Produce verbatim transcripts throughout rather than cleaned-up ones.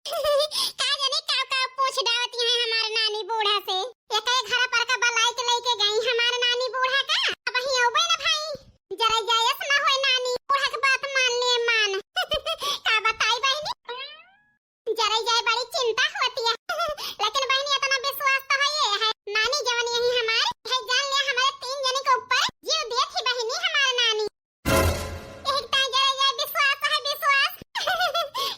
का जाने का का पूछ डावती है हमार नानी बूढ़ा से। एके घर पर का बलाई के लेके गई हमार नानी बूढ़ा का। अब ही अउबे ना भाई। जरा जायस ना होए नानी, बूढ़ा के बात मान लिए मान। का बताई बहिनी? जरा जाए बड़ी चिंता होती है। लेकिन बहिनी इतना विश्वास तो है ये है। नानी जवन यही हमार है जान ले हमारे तीन जने के ऊपर जीव दिए थी बहिनी हमार नानी। एक ताई जरा जाए विश्वास है विश्वास।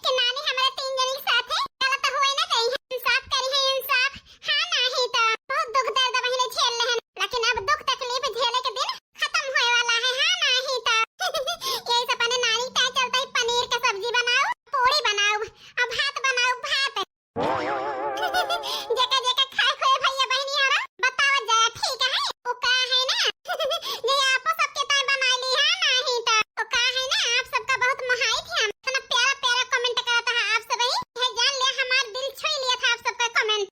कि नानी हमारे तीन जने के साथ है। गलत हुए ना कहीं है। इंसाफ करी है इंसाफ। हाँ नाही तो बहुत दुख दर्द बहिनी झेल ले हैं। लेकिन अब दुख तकलीफ झेले के दिन खत्म होए वाला है, हाँ नाही तो। यही से अपने नानी के चलते ही पनीर के सब्जी बनाओ, पूरी बनाओ, अब भात बनाओ, भात। जेका जेका खाए खोए भैया बहिनी हरा, बतावा जाए, ठीक है? वो का है ना, ये आपो सबके ताई बनाई ली, हाँ नाही तो। वो का है ना, आप सबका बहुत मोहाई थी हम, इतना प्यारा प्यारा कमेंट करता है आप सब ही। यह जान ले हमार दिल छुई लिया था आप सबका कमेंट।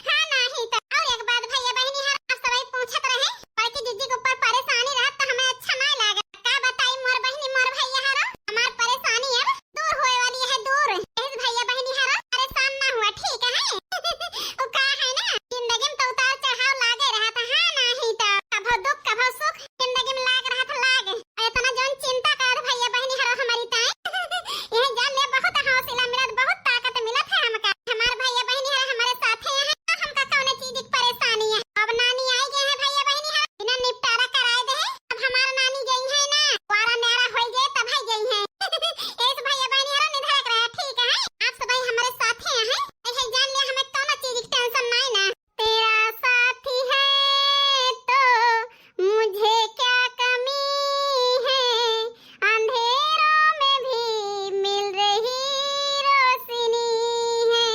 हाँ नाही तो। और एक बात भैया बहिनी हरा, आप सब ही पूछत रहे, बड़की जिज्जी के ऊपर परेशानी रहत तो हमें अच्छा ना लागे। का बताई मोर बहिनी मोर भैया हरा, हमार परेशानी अब दूर होए वाली है दूर। यही से भैया बहिनी हरा परेशान ना हुआ, ठीक है? वो का है ना, जिंदगी में तो उतार चढ़ाव लागे रहा था, हाँ नाही तो। कभो दुख कभो सुख जिंदगी में लाग रहा था लाग। और इतना जौन चिंता करत भैया बहिनी हरा हमारी ताई। यही जान ले बहुत हौसला मिलत, बहुत ताकत मिलत है हमका। हमार भैया बहिनी हरा हमारे साथे हैं, हमका कौनो चीज की परेशानी है। अब नानी आई गए हैं भैया बहिनी हरा, इन्हें निपटारा कराए दे। अब हमार नानी गई है ना, वारा न्यारा होई गए तब है गई है। इस भैया बहिनी हरा निधड़क रहा, ठीक है? आप सब हमारे साथे हैं, यही जान ले हमें कौनो चीज की टेंशन नहीं ना। तेरा साथी है तो मुझे क्या कमी है, अंधेरों में भी मिल रही रोशनी है।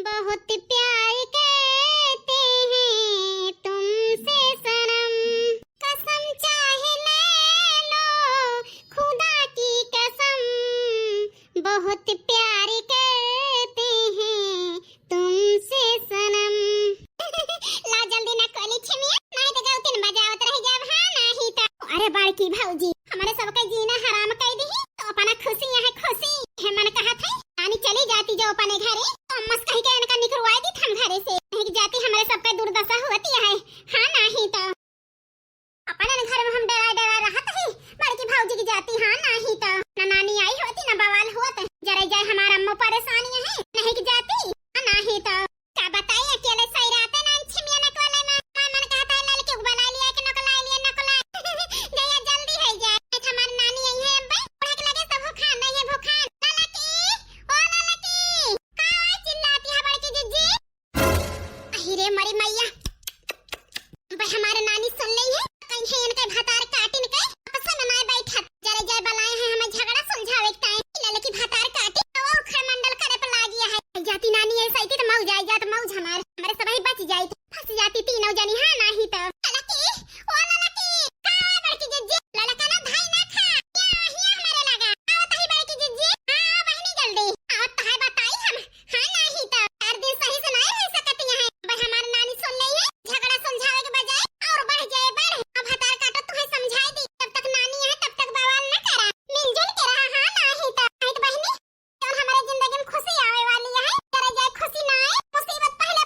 बहुत प्यार करते हैं तुमसे सनम, कसम चाहे ले लो खुदा की कसम, बहुत प्यार करते हैं तुमसे सनम। ला जल्दी ना कोली छिमिया, नहीं तो गौतिन बजावत रह जाब, हाँ नाही तो। अरे बड़की भौजी, हमारे सबके जीना हराम कर दी, तो अपना खुशी यहाँ खुशी है मन कहा थे, नानी चली जाती जो अपने घरे, तो अम्मस कही के इनका निकरवाई दी हम घरे से, नहीं जाती हमारे सबके दुर्दशा होती है, हाँ नाही तो। अपने घर में हम डरा डरा रहत ही, बड़की भौजी की जाती, हाँ नाही तो। ना नानी आई होती, ना बवाल होत। जरे जाए हमार अम्मो परेशानी है, नहीं की जाती, हाँ नाही तो। का बताई, अकेले सही रहते ना, छिमिया न कोले में। मैं मन कहता है, ललकी को बुला लिया कि नकला लिया, नकला। जया जल्दी है जाए, नहीं तो हमार नानी आई है, अब्बे। बुढ़ा के लगे सब भूखान नहीं है, भूखान। ललकी, ओ ललकी, का चिल्लाती है बड़की जिज्जी? अहि रे मरी मैया, भाई हमारे नानी सुन ली है, कहीं है इनके भतार काटिन के आपस में नाय बैठत। जरे जय बलाए हैं हमें झगड़ा सुलझावे के टाइम, ललकी भतार काटी तो और खरमंडल करे पर लागिया है। जाती नानी ऐसा ही तो मऊ जाए जात मऊ हमार, हमारे सबही बच जाए, फंस जाती तीनों जनी, हाँ नाही तो। ललकी, ओ ललकी, का बड़की जिज्जी, ललका ना धाई ना खा, या हिया हमारे लगा, आवत ही बड़की जिज्जी, हाँ बहिनी जल्दी, आवत है बताई हम। हाँ, नाही तो चार दिन सही से नाही रह सकती है। बस हमार नानी सुन ली है, झगड़ा सुलझावे के बजाय और बढ़ जाए बढ़। अब भतार काटो तुम्हें समझाई दी, जब तक नानी है तब तक बवाल न करा, मिलजुल के रहा। हाँ, नाही तो, नाही तो बहिनी, जौन हमारे जिंदगी में खुशी आवे वाली है, जरा जाए खुशी ना आए, मुसीबत पहले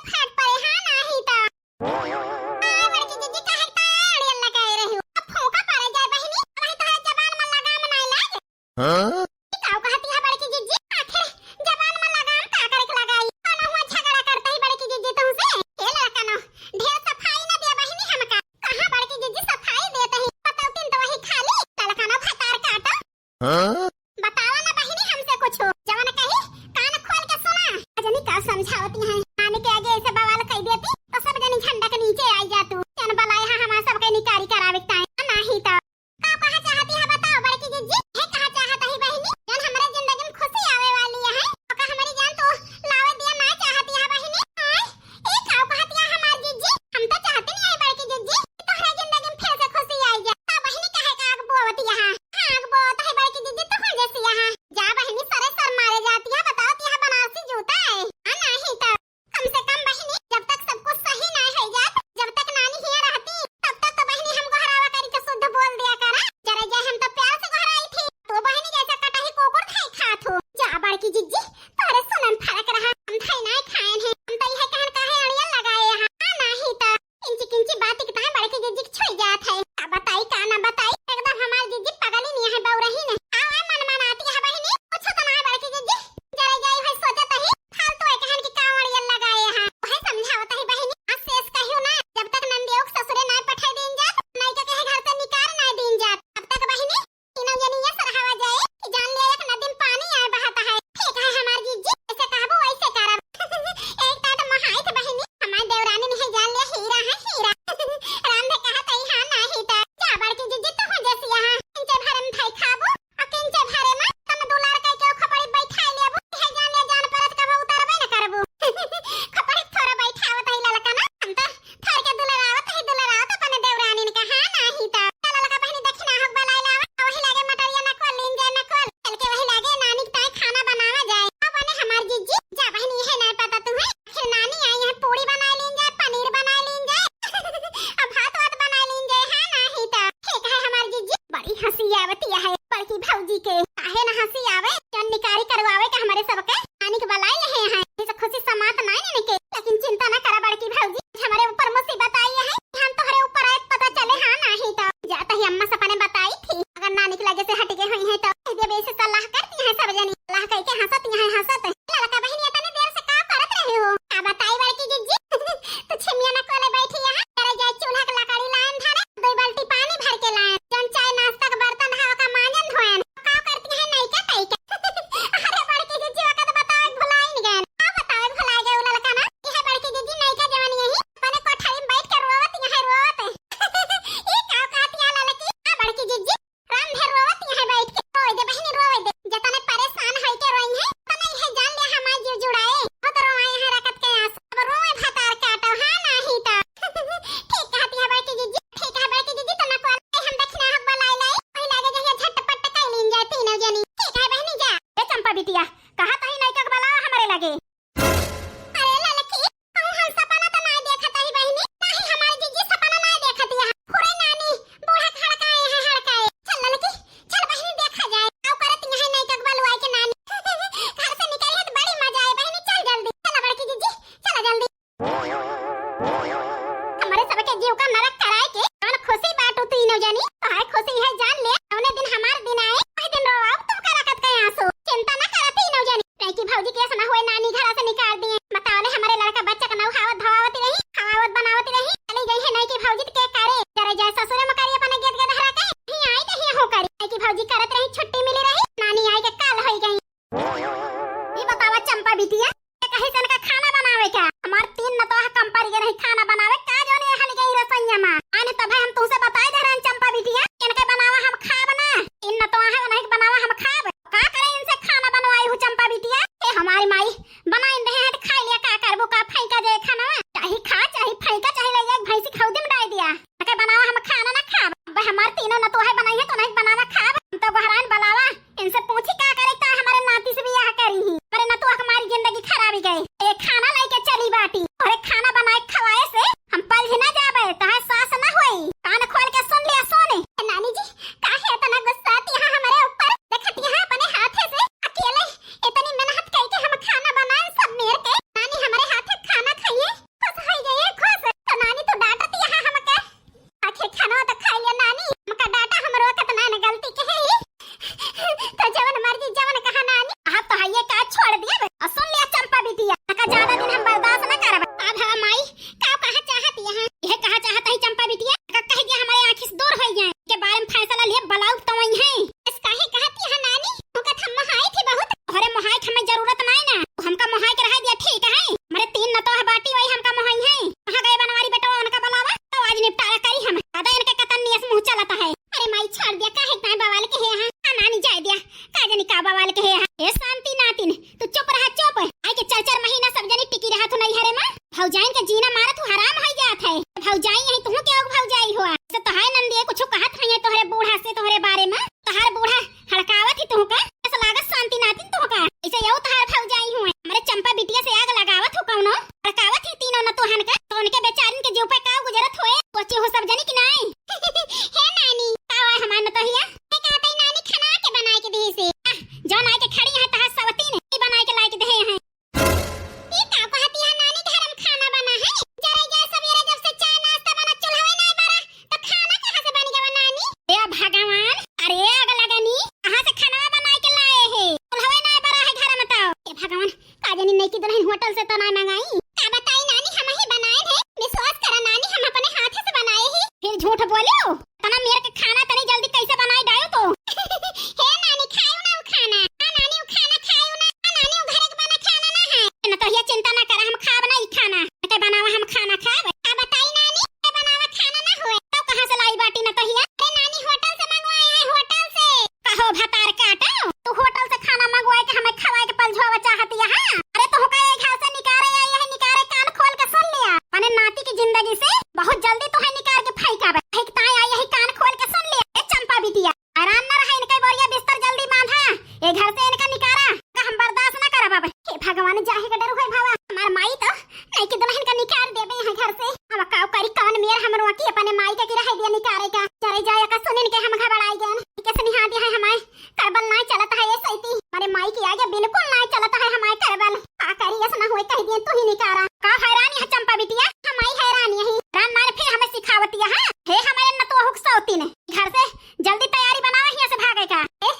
के। अरे ललकी, कहूँ हम सपना तो नाय देखत हई बहिनी, नाही हमार जीजी सपना नाय देखत हई। फुरे नानी, बूढ़ा के हड़काए हैं, हड़काए। चल ललकी, चल बहिनी देखा जाए, का करत यहाँ नहीं कक बलुआई के नानी। घर से निकली है तो बड़ी मजा आए बहिनी, चल जल्दी, चल बड़की जीजी, चल जल्दी। हमरे सबके जीव का नरक कराए के कौन खुशी बाटू तीनों जनी? तोहार खुशी है जान ले, कौने दिन हमार दिन आए, वही दिन रोवाब तुमका रखत के आंसू। चिंता न करत तीनों जनी, नहीं कि भौजी के ऐसा ना होए नानी घरा से निकाल दिए। बताओ ले हमरे लड़का बच्चा का नौ खावत धवावत रही, खवावत बनावत रही, चली गई है नहीं कि भौजी के करे, जरे जाए ससुरे में करी अपने गेद गेद हरा के, ही आई के ही हो करी, नहीं कि भौजी करत रही छुट्टी मिली रही, नानी आई के काल होई गई। ई बतावा चंपा बिटिया, ये कहीं से इनका खाना बनावे का? हमार तीन नतोहा कम पड़ गए रही खाना बनावे का, जौन ये हल गई रसोईया में। आने तब हम तुमसे बताई दे रहन चंपा बिटिया, इनके बनावा हम खाब ना। तीन नतोहा है, उन्हें के बनावा हम खाब। का करे इनसे खाना बनवाई हूँ चंपा बिटिया? ए हमारी माई, बनाइन दे हैं तो खाई लिया, का करबो, का फेंका जाए खाना? चाहे खा, चाहे फेंका, चाहे ले जाए भैंसी खौदी में डाल दिया। के बनावा हम खाना ना खाब। अब हमार तीनों नतोहे बनाई है तो नहीं बनावा खाब। हम तो गोहरान बलावा, इनसे पूछी का करे ता हमारे नाती से बियाह करी ही। अरे नतोहा हमारी जिंदगी खराबी गई। ए खाना लेके चली बाटी। अरे खाना बनाए खवाए से हम पलझ ना जाबे, तहार सास ना होई। कान खोल के सुन लिया सोने। ए नानी जी, काहे इतना गुस्सा आती है हमारे ऊपर? देखती है अपने हाथे से अकेले इतनी मेहनत करके हम खाना बनाए सब मेर के। नानी हमारे हाथे खाना खाइए। खुश होई गई है, खुश। तो नानी तो डांटत यहाँ हमके। आखिर खाना तो खा लिया नानी, हमका डांटा हमरो कितना न गलती के है ही। तो जवन मर्जी जवन कहा नानी। आप तो हइये का छोड़ दिए बे। और सुन लिया चंपा बिटिया, का ज्यादा दिन हम बर्दाश्त न करब। अब हम माई का कहा चाहत यहाँ? यह कहा चाहत है चंपा बिटिया, का कह दिया हमारे आँखी से दूर हो जाए। के बारे में फैसला लिए बलाऊ तो वही है। इस काहे कहत यहाँ नानी? तुमका हम मोहाई थी बहुत। अरे मोहाई की हमें जरूरत नहीं ना, तू हमका मोहाई के रह दिया ठीक है। हमारे तीन नतोह बाटी वही हमका मोहाई है। कहाँ गए बनवारी बेटवा, उनका बुलावा तो आज निपटारा करी हम। दादा इनके कतन नियस मुँह चलता है। अरे माई छोड़ दिया, काहे इतना बवाल के है यहाँ? हाँ नानी जाए दिया, का जानी का बवाल के है यहाँ। ए शांति नातिन, तू चुप रहा चुप। आई के चार चार महीना सब जनी टिकी रहा तू नहीं हरे माँ। भौजाइन के जीना मारा तू हराम हो जात है। भौजाई यही तू के भौजाई हुआ। से तो है नंदिया कुछ कहत है तोहरे बूढ़ा से तोहरे बारे में। तोहार बूढ़ा हड़कावत ही तुहका, ऐसा लागत शांति नातिन तुहका। ऐसे यहू तोहार भौजाई हुए। हमरे चंपा बिटिया से आग लगावत हो कौनो? हड़कावत ही तीनों नतोहन का। तो उनके बेचारिन के जीव पे का गुजरत हुए? सोची हो सब जनी कि नाई? हे नानी, का हुआ हमार नतोहिया? हे कहते नानी खाना के बनाए के दी से। आह, जौन आए के खड़ी है तहार सवतीन, ई बनाए के लाए के दे हैं। ई का कहती है नानी, घर में खाना बना है? जरे जा सवेरे जब से चाय नाश्ता बना, चूल्हा नहीं बरा, तो खाना कहाँ से बन गवा नानी? ए भगवान, अरे आग लगनी, कहाँ से खाना बनाए के लाए है? चूल्हा नहीं बरा है घर में तो। ए भगवान, का जानी नहीं की दुल्हन होटल से तो ना मंगाई। का बताई नानी, हम ही बनाए है। विश्वास करा नानी, हम अपने हाथ से बनाए ही। फिर झूठ बोलियो। तना मेर के खाना तनी जल्दी कैसे बनाई डायो तो? हे नानी, खायो ना उ खाना। हाँ नानी, उ खाना खायो ना। हाँ नानी, उ घर के बना खाना ना है। ना तो ये चिंता ना करा, हम खाब ना ई खाना। के बनावा हम खाना खाब। का बताई नानी, के बनावा खाना ना होए। तो कहाँ से लाई बाटी ना तो हिया? अरे नानी, होटल से मंगवाए हैं, होटल से। कहो भतार काटो, तू होटल से खाना मंगवाए के हमें खवाए के पलझोवा चाहत यहाँ? अरे तोहका ये घर से निकारे या यही निकारे, कान खोल के सुन लिया। अपने नाती की जिंदगी से बहुत जल्दी तोहे निकाल के फेंकाबे। फेंकता है यही कान खोल के सुन लिया। ए चंपा बिटिया, हैरान न रहे, इनका बोरिया बिस्तर जल्दी बांधा। ये घर से इनका निकारा, का हम बर्दाश्त न करब अब। हे भगवान, जाहे का डर होए बाबा। हमार माई तो नहीं कि दुल्हन का निकाल देबे यहाँ घर से। अब का करी, कौन मेर हमरो की अपने माई के गिरा है दिया निकारे का। चले जाए का सुनिन के हम घबराई गए। कैसे निहा दिया है हमारे करबल नाय चलत है ये सैती। हमारे माई के आगे बिल्कुल नाय चलत है हमारे करबल। का करी, ऐसा ना होए कह दिए तू ही निकारा। का हैरान यहाँ चंपा बिटिया? हम आई हैरान यही। रान मार फिर हमें सिखावत यहाँ। हे हमारे नतोहुक सौतीन। घर से जल्दी तैयारी बनावा हियाँ से भागे का। ए,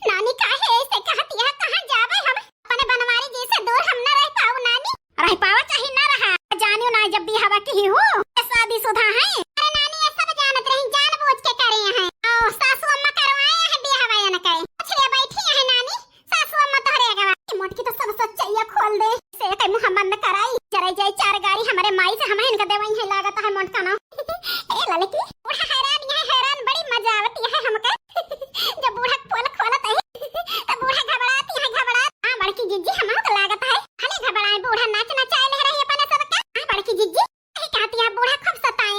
नानी काहे ऐसे कहत यहाँ, कहाँ जाबे हम? अपने बनवारी जी से दूर हम न रह पाऊ नानी। रह पावा चाहे न रहा, जानियो ना जब बियाहवा की ही हो, ये शादीशुदा है। अरे नानी, ये सब जानत रही, जानबूझ के करे हैं। ओ, सासू अम्मा करवाए हैं बियाहवा इनके। पूछ लिया बैठी है नानी, सासू अम्मा तोहरे अगवा। ये मोटकी तो सब सच्चाइया खोल दे। से कई मुँह बंद कराई, जरे जाई चार गारी हमारे माई से हम इनका देवाई है लागत है मोटका ना। ए ललकी, बूढ़ा हैरान, यह हैरान बड़ी मजा आवती है हमके। जब बूढ़ा पोल खोलत है, तब बूढ़ा घबराती है, घबरा। हाँ, बड़की जिज्जी, हम तो लागत है, हले घबराए, बूढ़ा नाच नचाए ले रही अपने सबके। हाँ, बड़की जिज्जी, यही कहती है, बूढ़ा खूब सताए।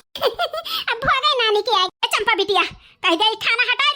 अब भोगे नानी के आगे। ए, चंपा बिटिया, कह दे, ई खाना हटा,